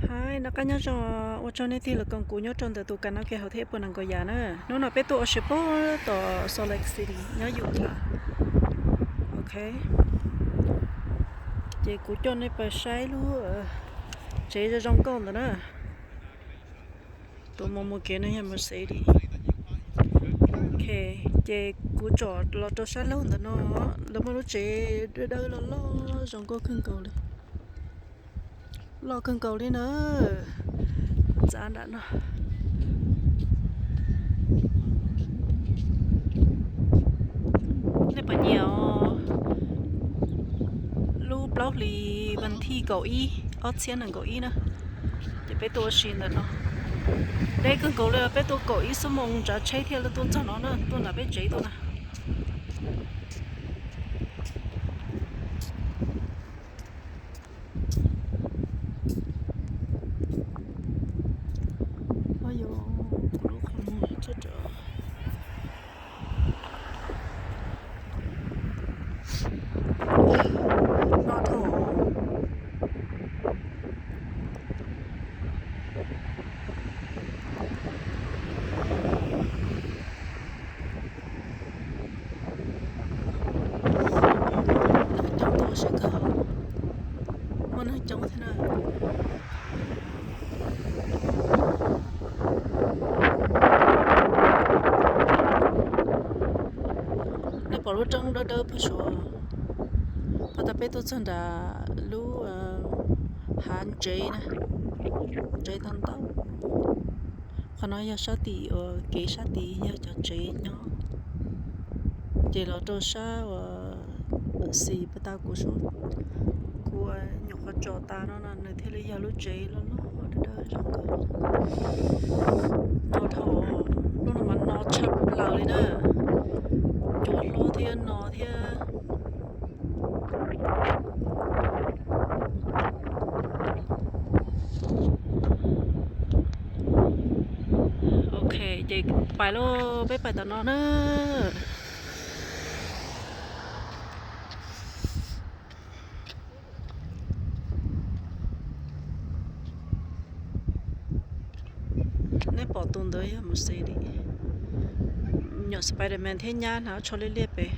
Hi, noj qab nyob zoo, ua tsaug nej tig los koom kuv nyob rau ntawm tus kanav ke hauv thiab puas nees nkaum yam na. Hnub no peb tuaj ua si puag tom Salt Lake City nyob Utah. Ok, ces kuv coj nej pais saib lub tsev zoo zoo nkauj ntawm na. Tus mus mus kev no yog Mercedes. Ok, ces kuv tsom los rau sab laug ntawm no, lawv muaj lub tsev dawb dawb loj loj zoo nkauj kawg nkaus li. Loj kawg nkaus li na. Txav nram no. Nej puas nyiam os? Lub plaub hlis vas thij kaum ib, ob txhiab nees nkaum ib na, ces peb tuaj ua si ntawm no. Deb kawg nkaus li, peb tuaj kaum ib xuab moos ntsav tsheb thiaj li tuaj txog no na, tuaj nram peb tsev tuaj na. Coob tuaj sab kawg, muaj neeg coob thiab na. Nej pom lub roob dawb dawb puag saud, puag ta peb tuaj txog nram lub hav ntsev na, ntsev tau ntau. Qhov no yog sab tim uas kev sab tid yog cov tsev nyob, ces los rau sab uas xis puag ta kuv, kuv nyuam qhuav tsom tas no no nws thiaj li yog lub tsev loj loj dawb dawb zoo nkauj. No dhau, lub no mas no tshaj plaws li na, cua hlob thiab no thiab. Ok, ces pais lauj, peb pais tom no na. Nej pom tus ntawd yog Mercedes, nyuam Spiderman thiab nyab hnav tsho liab liab pem.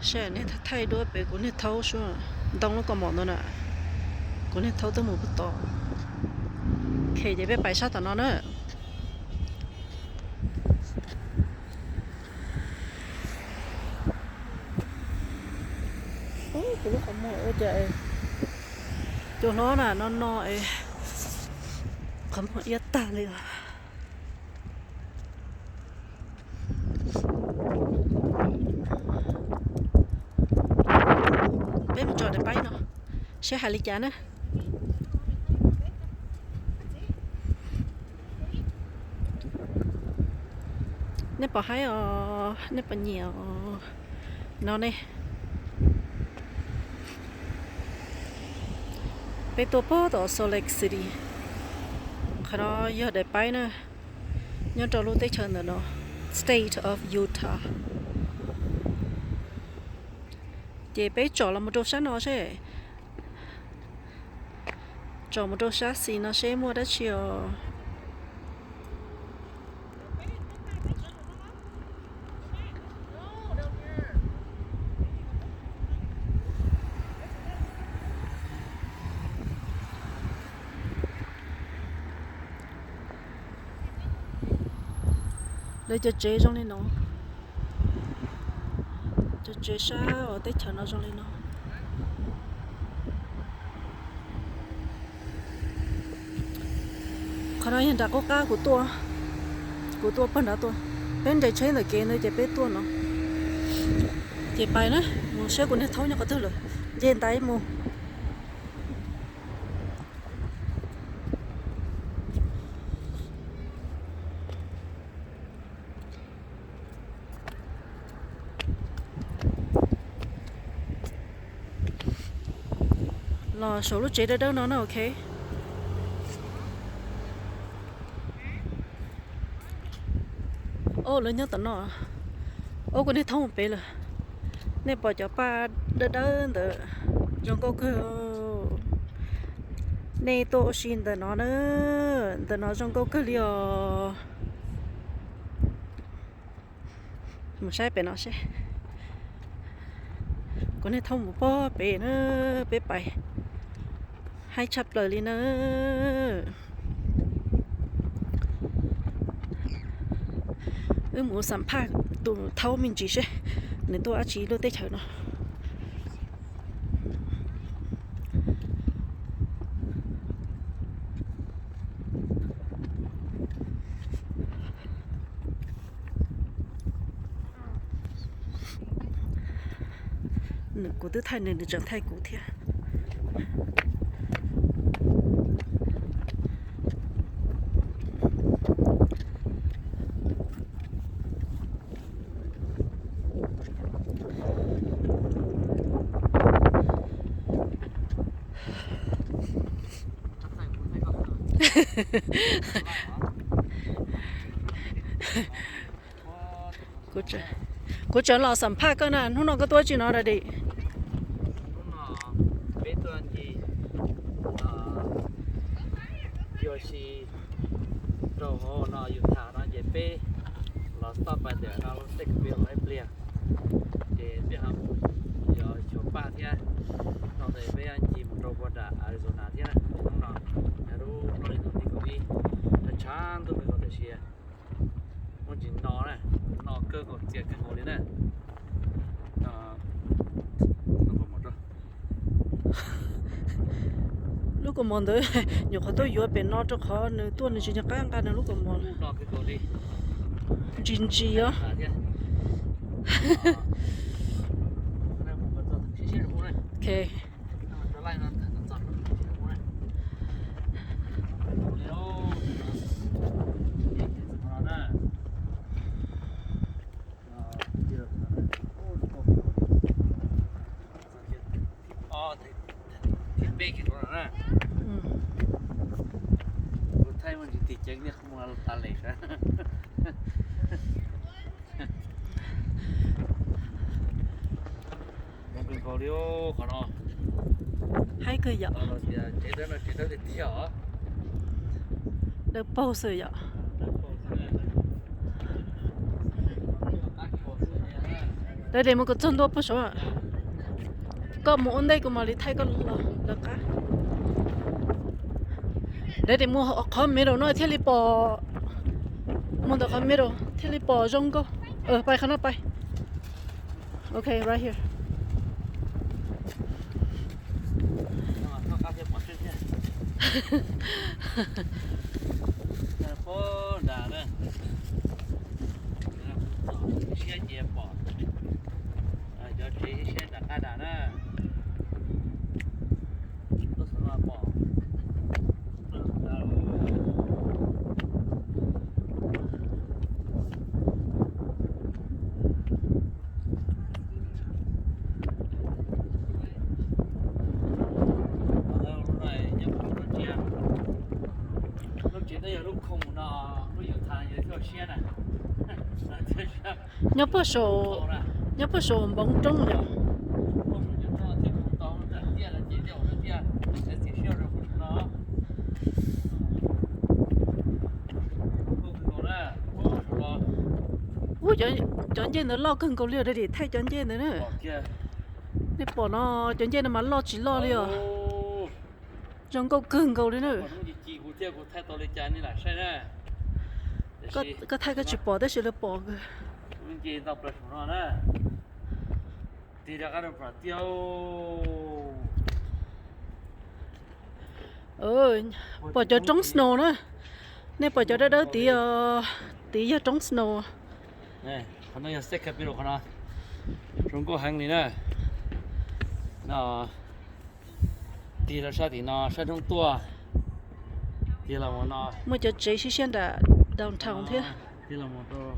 Saib nej thaij duab pem kuv niag thaub sub, ntoo lub kaus mom ntawd na, kuv niag thaub twb mus puag tod. Ok, ces peb pais sab tom no na. Kuv lub qhov muag ua cas cua hlob na no no es qhov muag iab tag li os. Peb mus tsom daim paib no seb hais li cas na. Nej pom haib os, nej pom nyiam os no ne. Peb tuaj puag tom Salt Lake City. Qhov no yog daim paib na, nyob rau lub teb chaws ntawm no, State of Utah. Ces peb tsom los mus rau sab no seb, tsom mus rau sab xis no seb muaj dab tsi os. Lawv cov tsev zoo li no, cov tsev sab uas teb chaws no zoo li no. Qhov no yog nram qub qab kuv tuaj, kuv tuaj puag nrad tuaj. Peb nres tsheb ntawm kev ntawd ces peb tuaj no. Ces pais na, mus saib kuv niag thaub nyob qhov twg lawm, nce ntaiv mus. Los saum lub tsev dawb dawb no na, ok. Ob, lawv nyob tom no. Ob, kuv niag thaub mus pem lawm. Nej pom cov paj dawb dawb ntawd, Zoo nkauj kawg. Nej tuaj ua si ntawm no na, ntawm no zoo nkauj kawg li os. Mus saib pem no seb. Kuv nej thauj mus pog pem na, peb pais haib tshaj plaws li na. Wb mus xam phaj tus thaub me ntsis seb nws tuaj dab tsi lub teb chaws no. Nws, kuv twb thaij nws, nws tseem thaij kuv thiab. Kuv tseem los xam phaj koj na, hnub no koj tuaj tsi no da di? Hnub no peb tuaj ncig, ua si rau hauv no Utah no ces peb los stop by ntawm no lub state Colorado ib pliag, ces peb ho mus yos xyuas paj thiab, no ntawd peb yuav ncig mus rau border Arizona thiab na. Hnub no yog lub plaub hlis ntuj tim kaum ib, tshav ntuj kawg nkaus tiam sis muaj tsis no na, no kawg nkaus txias kawg nkaus li na. Lub kaus mom ntawd nyuam qhuav tuaj yuav pem no rau qhov nws tuaj nws tsis nco qab nqa nws lub kaus mom. Ntsis ntsis os. Ok. Thib peb kiag no na. Kuv thaij muaj ntsis tim ceev niaj qhov muag tas les sab. Zoo kawg nkaus li qhov no. Haib kawg yom. Tsev dawb no tsev dawb tiag tiag os. Dawb paug xwb yom. Dawb de mus kom txog ntua puag saud. Koj mus ua ntej kuv mam li thaij koj los lawv qab. Dawb de mus qhov middle no thiaj li pom, mus ntawm qhov middle thiaj li pom zoo nkauj. Pais qhov no pais. Ok, right here. Siab ces pom, cov tsev siab nram qab nram na. Lub tsev no yog lub khoom no, lub Utah yog thiaj siab na. Nyob puag saum, nyob puag saum npoov roob yom. Ub, cov ncej ntawd loj kawg nkaus li os, thaij cov ncej ntawd na. Nej pom no, cov ncej no mas loj tsis loj li os. Zoo nkauj kawg nkaus li na. Koj thaij koj tsis pom tab sis lawv pom. Pom cov roob snow na. Nej pom cov dawb dawb tid, tid yog roob snow. Qhov no yog state capitol qhov no. Zoo nkauj heev li na. No, tig rau sab tim no, sab hnub tuaj. Tig los mus no. Muaj cov tsev siab siab nram downtown thiab. Tig los mus rau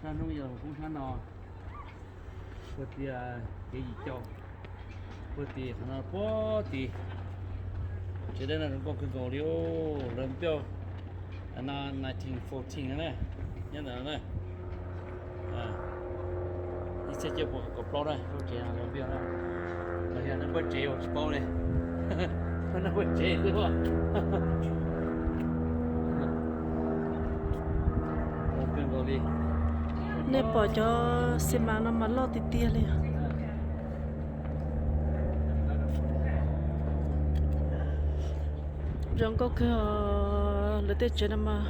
sab hnub yog poob sab no. Puag tim kev yim caum, puag tim qhov no puag tim. Tsev dawb no zoo nkauj kawg nkaus li, lawv build no nineteen fourteen na, nyob ntawm no na. Txij ciaj puas kaum plaub na, lub tsev no npia na. Los yog nej npawb tsev uas tsis paub li, nej npawb tsev xwb. Nej pom cov xi mas no mas loj tiag tiag li. Zoo nkauj kawg, lawv tej tsev no mas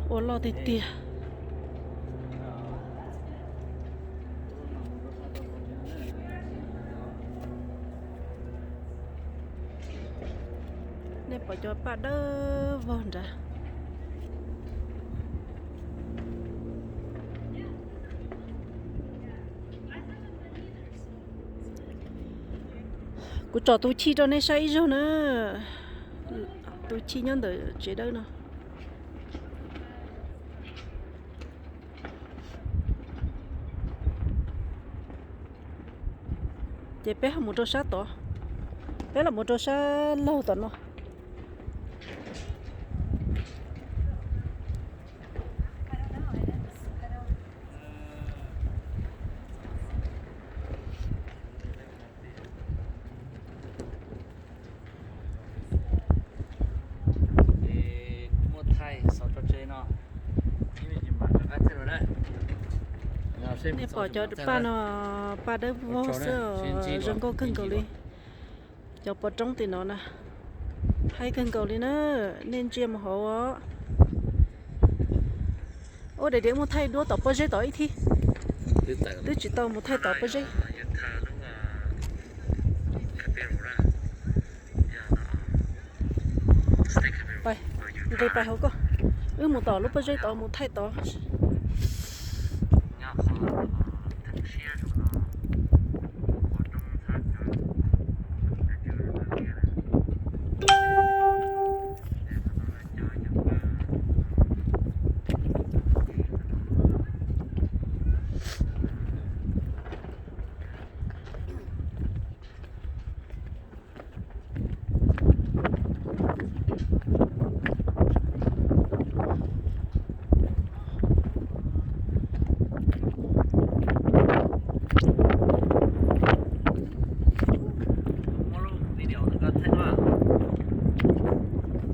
ua loj tiag tiag. Nej pom cov paj dawb vog nrad. Kuv tsom tus chij rau nej saib ib zaug na. Tus chij nyob ntawm tsev dawb no. Ces peb ho mus rau sab tod, peb los mus rau sab laug tom no. Nej pom cov paj no, paj dawb vog xwb, zoo nkauj kawg nkaus li. Cov pov roob tim no na, haib kawg nkaus li na, nej ntsia mus hauv os. Ua daim diav mus thaij duab tom pob zeb tod ib thib. Twb tsis tau mus thaij tom pob zeb. Nqis pais hauv koj, wb mus tom lub pob zeb tod mus thaij tod.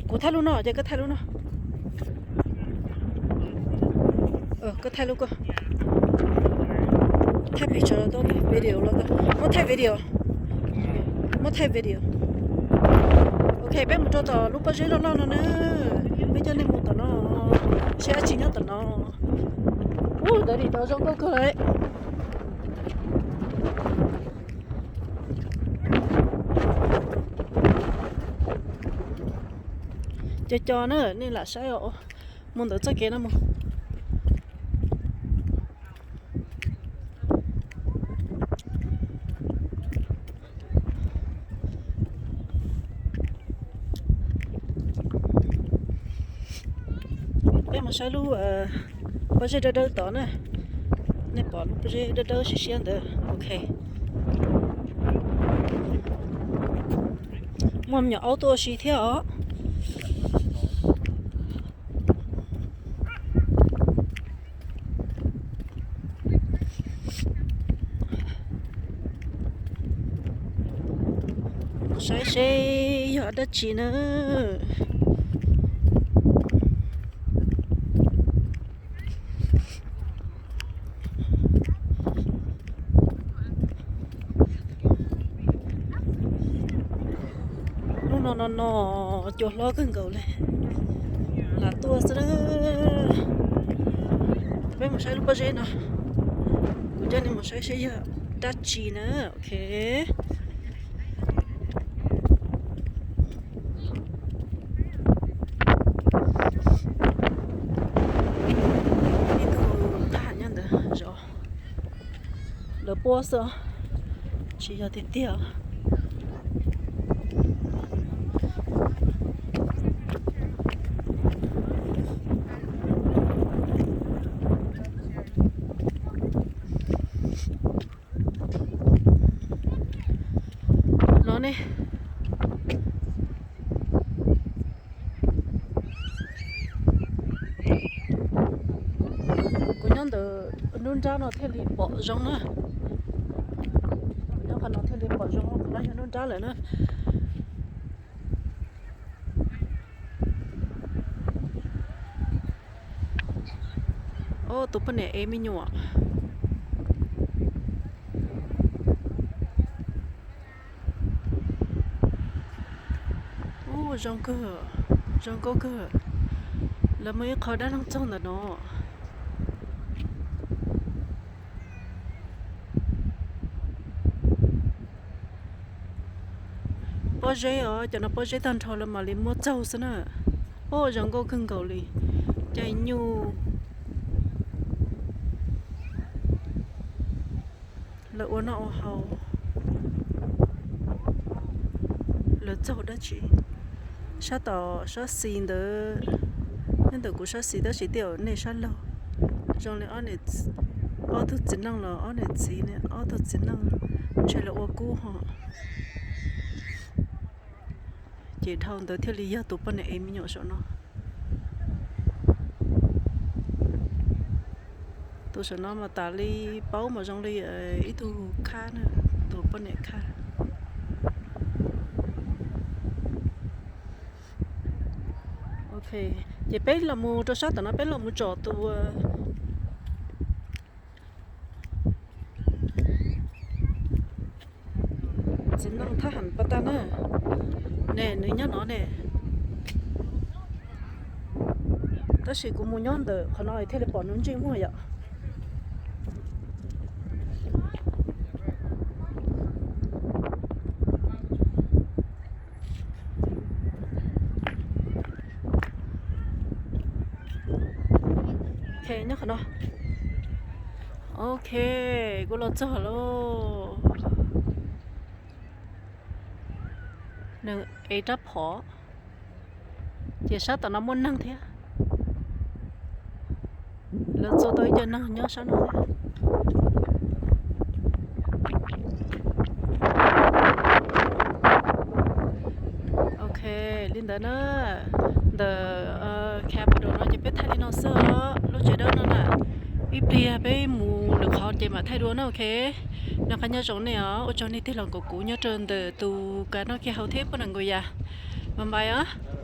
Kuv thaij lub no ces koj thaij lub no. Koj thaij lub koj. Thaij picture los tau, video los tau. Muab thaij video. Muab thaij video. Ok, peb mus rau tom lub pob zeb loj loj no na. Peb coj nej mus tom no, seb dab tsi nyob tom no. Ub, ntawd li tod zoo nkauj kawg li. Co co na, nej lam saib os. Mus ntawm txoj kev no mus. Peb mus saib lub pob zeb dawb dawb tod na. Nej pom lub pob zeb dawb dawb siab siab ntawd. Ok. Muaj me nyuam aub tuaj ua si thiab os. Saib seb yog dab tsi na. Lub no no no, cua hlob kawg nkaus li, lam tuaj xwb. Peb mus saib lub pob zeb no, kuv coj nej mus saib seb yog dab tsi na. Ok. Ib tug thab ham nyob ntawd zov lawv puab xwb, tsis yog tiag tiag. Los ne, kuv nyob ntawm Hnub nrab no thiaj li pom zoo na. Nyob qhov no thiaj li pom zoo, qhov no yog hnub nrab lawm na. Ov, tus poj niam ev me nyuam. Ub, zoo kawg, zoo nkauj kawg. Lawv muaj ib qho dab laug txog ntawm no. Pob zeb os, cov no pob zeb tag nrho lawv mam li muab txaug xwb na. Ub, zoo nkauj kawg nkaus li. Cais nyuj. Lawv ua noj ua haus, lawv txaug dab tsi? Sab tom sab xis ntawd, nyob ntawm kuv sab xis tab sis tej zaum nej sab laug. Zoo li ob niam, ob tug txiv neej los ob niam txiv ne, ob tug txiv neej ntshe lawv ua kub ho. Ces dhau ntawd thiaj li yog tus poj niam ev me nyuam saum no. Tus saum no mas tas li paub mas zoo li ib tug khab na, tus poj niam khab. Ok, ces peb los mus rau sab tom no, peb los mus tsom tus txiv neej thab ham pab tag na. Ne, nws nyob no ne. Tab sis kuv mus nyob ntawm qhov no thiaj li pom nws ntsej muag yom. Ok, nyob qhov no. Ok, kuv los txog lauj. Nws ev rab phom. Ces sab tom no muaj neeg thiab. Lawv txua tau ib co neeg nyob sab no thiab. Ok, li ntawd na, ntawm Capitol no ces peb thaij li no xwb os. Lub tsev dawb no na, ib pliag peb mus lwm qhov ces mam thaij dua na. Ok, noj qab nyob zoo nej os, ua tsaug nej tig los koom kuv nyob rau ntawm tus kav noj kiag hauv thiab poj niam nkaus yas. Bye bye os.